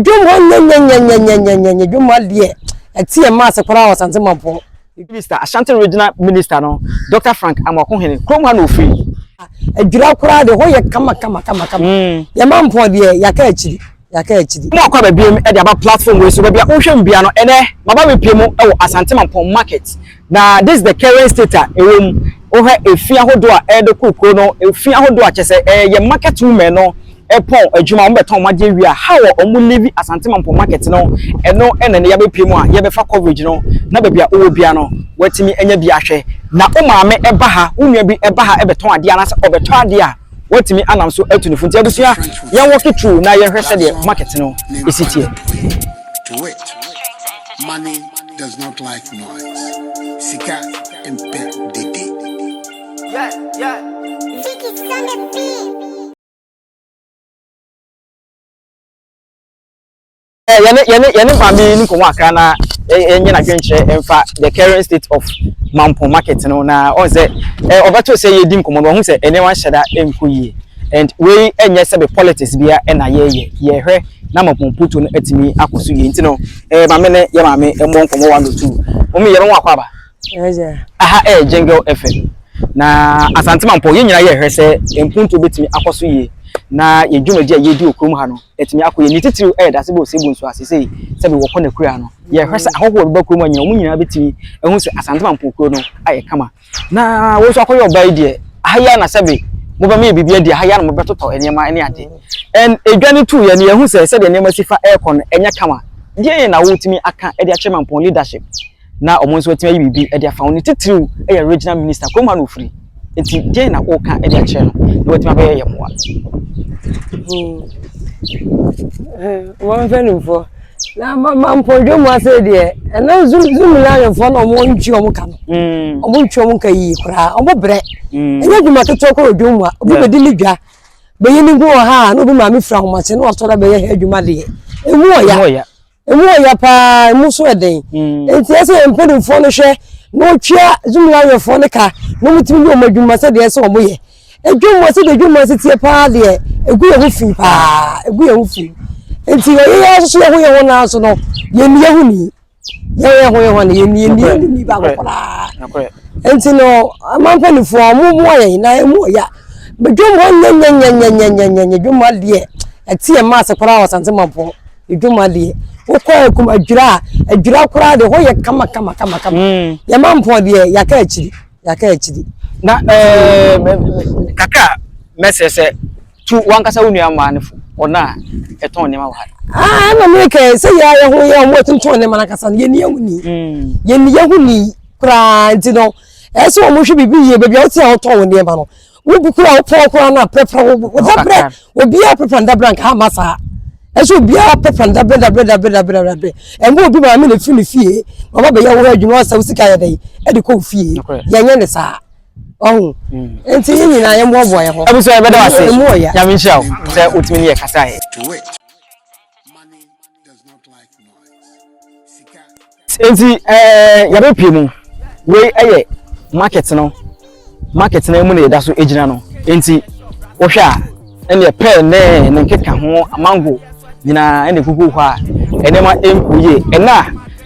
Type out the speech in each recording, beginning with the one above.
Dwom hɔ nyɛnyɛnyɛnyɛnyɛnyɛ dwom adeɛ ɛte yɛ maase koraa wɔ Asante Mampɔn. Minister, Ashanti Regional Minister no, Dr. Frank Amoakohene, kurom ha na ofiri. Adwira koraa deɛ hɔ yɛ kama kama kama kama. Yɛ Mampɔn deɛ yɛaka akyiri yɛaka akyiri. Mo akɔ aba biem de aba platform wei so baabi a wohwɛ mu bia no ɛnɛ maba bepie mu wɔ Asante Mampɔn market na this is the current state a ɛwɔ mu. Wohwɛ efi ahodoɔ a ɛde kɔ kuro no, efi ahodoɔ a kyɛ sɛ ɛyɛ market women no ɛpɔn adwuma wɔn bɛtɔn wɔn adeɛ wie a, how a wɔn live Asante Mampɔn market no, ɛno ɛna ne yɛabɛpie mu a yɛbɛfa coverage no na baabi a wowɔ bia no watumi anya bi ahwɛ na wo maame ɛba ha, wo nua bi ɛba ha ɛbɛtɔn adeɛ anaasɛ ɔbɛtɔ adeɛ a watumi anam so atu ne fo. Nti abusua, yɛn walk through na yɛhwɛ sɛdeɛ market no esi teɛ. To it. Money does not like noise. Sika mpɛ dede. Vicky on the beat. Yɛne maame yi ne nkɔmɔ akra na yɛnyɛ n'adwenkyerɛ mfa the current state of Mampɔn market no na ɔn sɛ ɔbɛto sɛ yɛdi nkɔmɔ no, ɔho sɛ nneɛma nhyɛ da nkɔ yie and wei ɛnyɛ sɛbe politics bia ɛna yɛyɛ yɛhwɛ na Mampɔn puto no atumi akɔ so yie. Nti no maame ne yɛ maame mmɔ nkɔmɔ one or two. Wɔn yɛ wɔn akɔ aba. Ɛgya. Aha Jingle FM na Asante Mampɔn yɛn nyinaa yɛhwɛ sɛ mpuntuo bɛtumi akɔ so yie na yɛn dwumadi a yɛdi wɔ kurom ha no ɛtumi akɔ yie. Ne titiriw ɛyɛ dase bɛ osiebu nso ase sei sɛbi wɔkɔ ne kura no, yɛhwɛ sɛ ahɔhoɔ bɛba kurom ha nyinaa, wɔn nyinaa bɛtumi ɛho sɛ Asante Mampɔn kuro no ayɛ kama. Na wɔn nso akɔyɛ ɔbaa yi deɛ, aha yi ara na sɛbi mobɛma yɛ biribi adi, aha yi ara na mobɛtotɔ nneɛma ne ade ɛn edwa ne tu yɛ no, yɛhu sɛ sɛdeɛ nneɛma si fa ɛrekɔ no ɛnyɛ kama. Deɛ yɛn na wɔtumi aka ɛde akyerɛ Mampɔn leadership na wɔn nso atumi ayi biribi ɛde afa wɔn? Ne titiriw ɛyɛ regional minister, kurom ha na ofiri, nti deɛ na wɔka ɛde akyerɛ no na wɔatumi abɛyɛ yɛ mmoa? Wɔn mpanimfoɔ na Mampɔn dwom ase deɛ, ɛna Zoomlionfoɔ na wɔn ntwi wɔn ka no, wɔn ntwi wɔn ka yie koraa, wɔn brɛ. Ɛnyɛ adwuma ketewa kɔ wɔ dwom mu a obi bɛdi ne dwa bɛyi ne nko wɔ ha a na obi maame fira ahomakye na wasɔre abɛyɛ ha adwuma deɛ, emu wɔ ya, emu wɔ ya paa, emu so ɛden. Nti ɛsɛ yɛn mpanimfoɔ no hwɛ na wɔtwia Zoomlionfoɔ no ka na wɔn tumi yɛ wɔn adwuma sɛdeɛ ɛsɛ wɔn yɛ edwom wɔ sɛdeɛ edwom ase tie paa deɛ, egu yɛn ho fi paa, egu yɛn ho fi. Nti yɛyɛ yɛn nso yɛn ho yɛn ho nan so no, yɛn ni yɛn ho ni yɛn yɛn ho yɛn ho no, yɛn ni yɛn ni yɛn ni baako koraa. Nti no ama mpanimfoɔ ɔmo mmoa yɛn na emu wɔ ya dwom hɔ nyɛnyɛnyɛnyɛnyɛnyɛ dwom adeɛ ɛte yɛn maase koraa wɔ Asante Mampɔn. Dwom adeɛ wokɔ akum adwira a, adwira koraa deɛ hɔ yɛ kama kama kama kama. Yɛn Mampɔn deɛ yɛaka akyiri, yɛaka akyiri. Na kakra mɛsrɛ sɛ tu wankasa wo nua mmaa no fo, ɔno a ɛtɔn nneɛma wɔ ha. Ah, ɛna mi kɛ sɛ yɛ ayɛ ho yɛ ɔmo ɛtontɔn nneɛma no ankasa no, yɛn ni yɛn ho ni, yɛn ni yɛn ho ni koraa. Nti no ɛsɛ wɔn hwɛ biribi yie. Baabi a wote a wɔtɔn wɔn nneɛma no, wobi kura wopɔn koraa na prɛprɛ wo wo dabrɛ, obiara prɛprɛ ndabrɛ nka ama saa. Ɛsɛ obiara prɛprɛ ndabrɛ ndabrɛ ndabrɛ ndabrɛ ndabrɛ. Ɛnbɛ obi maame na efiri ne fie na ɔba bɛyɛ wo adwuma ɔsɛ wo sika yɛ dɛ ɛde kɔ wo fie, yɛnyɛ ne saa ɔho. Nti yɛn nyinaa yɛn boaboa yɛn ho. Abusua, yɛbɛda wo ase. Emu wɔ ya. Nyame nhyira wo sɛ wotumi ne yɛ kasaeɛ. To it. Money does not like noise. Sika Nti yɛbɛpie mu, wei ɛyɛ market no, market no mu na yɛda so gyina no. Nti wohwɛ a, ɛneɛ pɛɛ ne nkeka ho, mango nyinaa ɛna egugu hɔ a nneɛma nkɔ yie. Ɛna a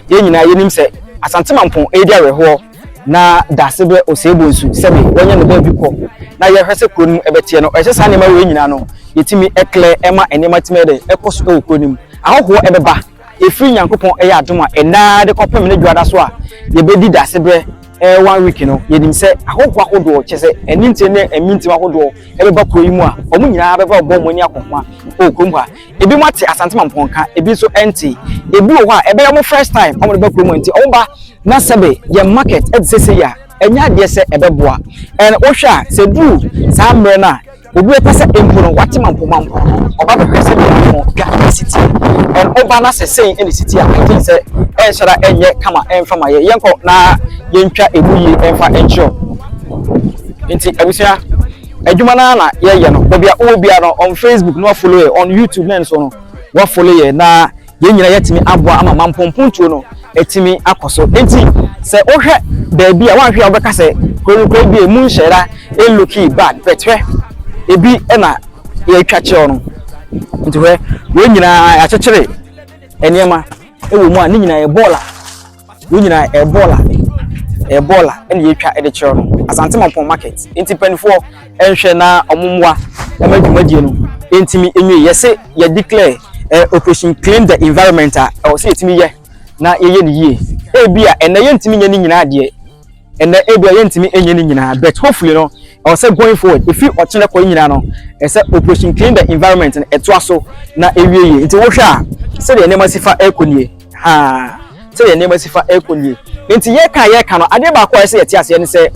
yɛn nyinaa yɛnim sɛ Asante Mampɔn ɛredi awerɛhoɔ na daase bɛ Osei Bonsu sɛbi wɔnyɛ ne baabi kɔ na yɛhwɛ sɛ kuro no mu ɛbɛteɛ no, ɛhyɛ saa nneɛma wei nyinaa no yɛtumi ɛklɛ ɛma nneɛma tumi ɛdɛ ɛkɔ so ɛwɔ kuro no mu. Ahɔhoɔ ɛbɛba ɛfiri Nyankopɔn ɛyɛ adom a ɛnaa de kɔpem ne dwada so a yɛbɛdi daase berɛ 1 week no, yɛnim sɛ ahɔhoɔ ahodoɔ kyɛ sɛ ɛne ntie ne ɛmi ntim ahodoɔ ɛbɛba kuro yi mu a wɔn nyinaa bɛba ɔbɔ wɔn ani akɔnma ɛwɔ kurom ha. Ebi mo ate Asante Mampɔn ka, ebi nso ɛnte. Ebi wɔ hɔ a ɛbɛyɛ wɔn first time wɔn de ba kurom, nti wɔn ba na sɛbe yɛn market ɛte sɛ sɛ yi a ɛnyɛ adeɛ sɛ ɛbɛboa. Ɛn wohwɛ a sɛ duru saa mmerɛ no a obi bɛpɛ sɛ mpo no wate Mampɔn Mampɔn no, ɔba bɛhwɛ sɛ deɛ Mampɔn dwa ɛsi tie ɛn ɔba na sɛ sɛn ɛna esi tie a, I think sɛ ɛnhyɛ da ɛnyɛ kama ɛnfa ma yɛ. Yɛnkɔ na yɛntwa emu yie ɛnfa ɛnkyerɛw. Nti abusua, adwuma naa na yɛyɛ no. Baabi a wowɔ biara no, on Facebook na wafollow yɛ, on YouTube na nso no wafollow yɛ na yɛn nyinaa yɛtumi aboa ama Mampɔnpontuo no atumi akɔ so. Nti sɛ wohwɛ baabi a woanhwɛ a wobɛka sɛ kuro no kura bi emu nhyɛ da ɛlook bad, but hwɛ, ebi ɛna yɛatwa kyerɛw no. Nti hwɛ, wɔn nyinaa yɛakyekyere. nneɛma wɔ mu a ne nyinaa yɛ bɔɔla. Wei nyinaa ɛyɛ bɔɔla, ɛyɛ bɔɔla ɛna yɛtwa ɛde kyerɛ no. Asante Mampɔn market. Nti mpanimfoɔ nhwɛ na wɔn mmoa ɛma dwumadie no ntumi nwie. Yɛse yɛ declare eh, operation clean the environment a ɛwɔ sɛ yɛtumi yɛ na yɛyɛ no yie. Ebi a ɛnɛ yɛntumi nyɛ ne nyinaa deɛ ɛnɛ ebi a yɛntumi nyɛ ne nyinaa but hopefully no ɛwɔ sɛ going forward efi ɔkyerɛ kɔ nyinaa no ɛsɛ operation clean the environment no ɛtoa so na ewie yie. Nti wohwɛ a sɛdeɛ nneɛma si fa ɛkɔ nie haa sɛdeɛ nneɛma si fa ɛkɔ nie. Nti yɛka yɛka no adeɛ baako a ɛsɛ yɛte aseɛ ne sɛ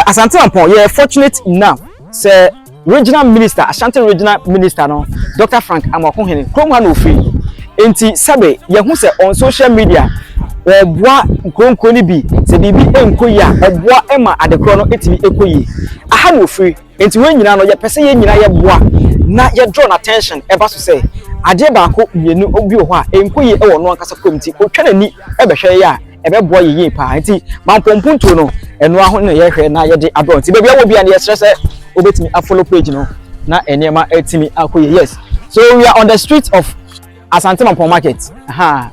Asante Mampɔn yɛ fortunate enough sɛ regional minister Ashanti regional minister no Dr Frank Amoakohene kurom ha na ofiri nti sɛbe yɛho sɛ on social media wɔboa nkuronkuro no bi sɛ biribi nkɔ yie a ɔboa ma adekorɔ no etumi kɔ yie aha na ofiri nti wɔn nyinaa no yɛpɛ sɛ yɛn nyinaa yɛboa na yɛ draw attention ɛba so sɛ adeɛ baako mmienu bi wɔ hɔ a nkɔ yie wɔ ɔno ankasa kurom nti otwa n'ani ɛbɛhwɛ yɛ a ɛbɛboa yɛ yie paa nti mampɔmpuntuo no ɛno aho na yɛhwɛ na yɛde abrɔ nti baabi a wɔ bi a no yɛsrɛ sɛ wobɛtumi afollow page no na nneɛma atumi akɔ yie. Yes, so we are on the street of Asante Mampɔn market. Aha,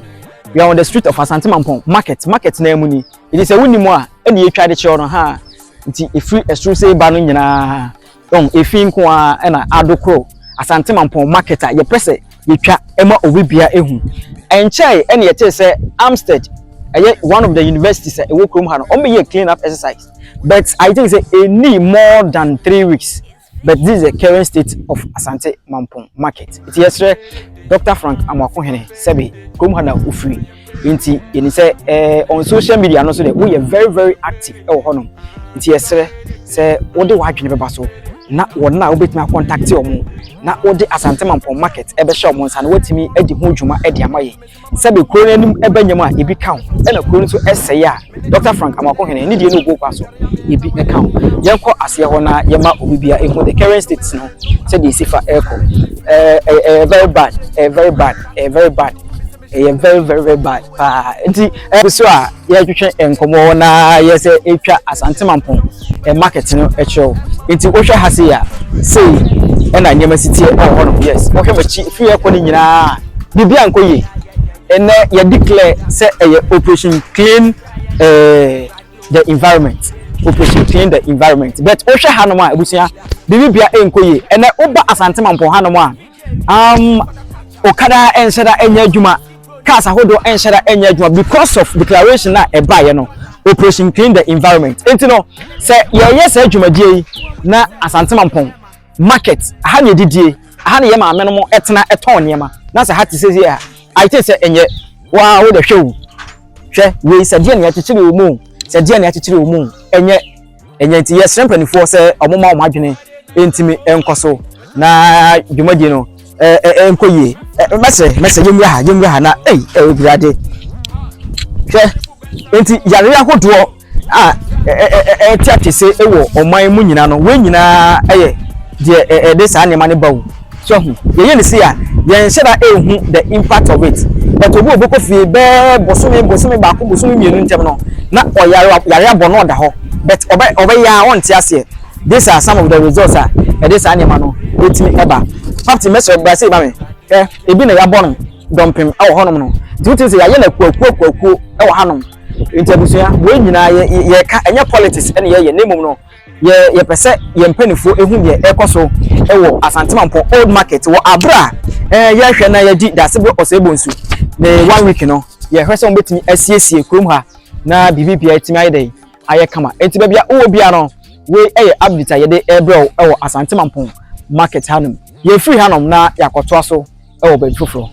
we are on the street of Asante Mampɔn market market na mu ni ɛdi sɛ wonim a ɛna yɛtwa de kyerɛw no ha nti efiri ɛsoro sɛ ba no nyinaa dɔn efi nko a ɛna adokoro Asante Mampɔn market a yɛpɛ sɛ yɛtwa ɛma obi bia ehu ɛnkyɛn ɛna yɛte sɛ Amstead ɛyɛ one of the universities a ɛwɔ kurom ha no wɔn bɛyɛ clean up exercise but I think say ɛni more than 3 weeks but this is the current state of Asante Mampong market. Nti yɛsrɛ Dr Frank Amoakohene sɛbi kurom ha na ofiri nti yɛni sɛ on social media no so de woyɛ very very active ɛwɔ hɔnom nti yɛsrɛ sɛ wode w'adwene bɛba so na wɔn a wobɛtumi acontact wɔn na wode Asante Mampong market ɛbɛhyɛ wɔn nsa na wɔatumi adi ho dwuma ɛde ama yɛn sɛbi kuro no anim ɛbɛ nyam a ebi ka ho ɛna kuro no nso ɛsɛe a Dr Frank Amoakohene ne deɛ no ogu kwa so ebi ɛka ho. Yɛnkɔ aseɛ hɔ na yɛma obi bia ehu the current state no sɛdeɛ esi fa ɛrekɔ ɛɛ ɛyɛ very bad, ɛyɛ very bad, ɛyɛ very bad, ɛyɛ very very very bad paa. Nti ɛɛ so a yɛtwetwe nkɔmɔ na yɛsɛ etwa Asante Mampong market no ɛkyerɛw nti wohwɛ ha sei a sei ɛna nneɛma si tie ɛwɔ hɔnom. Yes, wohwɛ m'akyi firi ɛkɔ no nyinaa biribi ankɔ yie. Ɛnɛ yɛ declare sɛ ɛyɛ operation clean the environment, operation clean the environment but wohwɛ hanom a ebusua biribi bia ɛnkɔ yie. Ɛnɛ woba Asante Mampong hanom a okada ɛnhyɛ da ɛnyɛ adwuma, cars ahodoɔ ɛnhyɛ da ɛnyɛ adwuma because of declaration a ɛbaeɛ no operation clean the environment. Nti no sɛ yɛyɛ saa dwumadie yi na Asante Mampong market aha na yɛdidie aha na yɛ maame no mo ɛtena ɛtɔn nneɛma na sɛ ha te sɛ a ayɛ te sɛ ɛnyɛ waa wo de hwɛ o hwɛ wei sɛ deɛ na yɛakyekyere wɔ mu sɛ deɛ na yɛakyekyere wɔ mu ɛnyɛ ɛnyɛ. Nti yɛsrɛ mpanimfoɔ sɛ ɔmo ma ɔmo adwene ntumi nkɔ so na dwumadie no ɛɛ ɛɛ nkɔ yie. Ɛ mɛsɛ mɛsɛ yɛnwura ha yɛnwura ha na ɛy ɛyɛ birade hwɛ nti yare ahodoɔ a ɛte atese wɔ ɔman mu nyinaa no wɔn nyinaa ɛyɛ deɛ ɛde saa nneɛma no ba wo so ho yɛyɛ ne si a yɛnhyɛ da ehu the impact of it but obi obɛkɔ fie bɛɛ bosome bosome baako bosome mmienu ntɛm no na ɔyare yare abɔ no ɔda hɔ but ɔbɛ ɔbɛyɛ a ɔnte aseɛ. These are some of the results a ɛde saa nneɛma no etumi ɛba. Fapti mɛsɛ ɔbra sɛ ɛba mi ɛ ebi na yɛabɔ no dɔmpem ɛwɔ hɔnom no nti wotu sɛ yɛayɛ no akuakuo akuakuo ɛwɔ hanom. Nti abusua wɔn nyinaa yɛ yɛka ɛnyɛ politics ɛna yɛyɛ ne mmom no yɛ yɛpɛ sɛ yɛn mpanimfoɔ ehu deɛ ɛkɔ so ɛwɔ Asante Mampong old market wɔ abira ɛɛ yɛhwɛ na yɛdi Dasebe Ɔsɛɛbɔ nsu ne one week no yɛhwɛ sɛ wɔn bɛtumi asiesie kurom ha na biribi bia etumi ayɛ dɛ ayɛ kama. Nti baabi a wowɔ bia no wei ɛyɛ update a yɛde ɛrebrɛ ɛwɔ Asante Mampong market hanom. Yɛfiri hanom na yɛakɔtoa so ɛwɔ baabi foforɔ.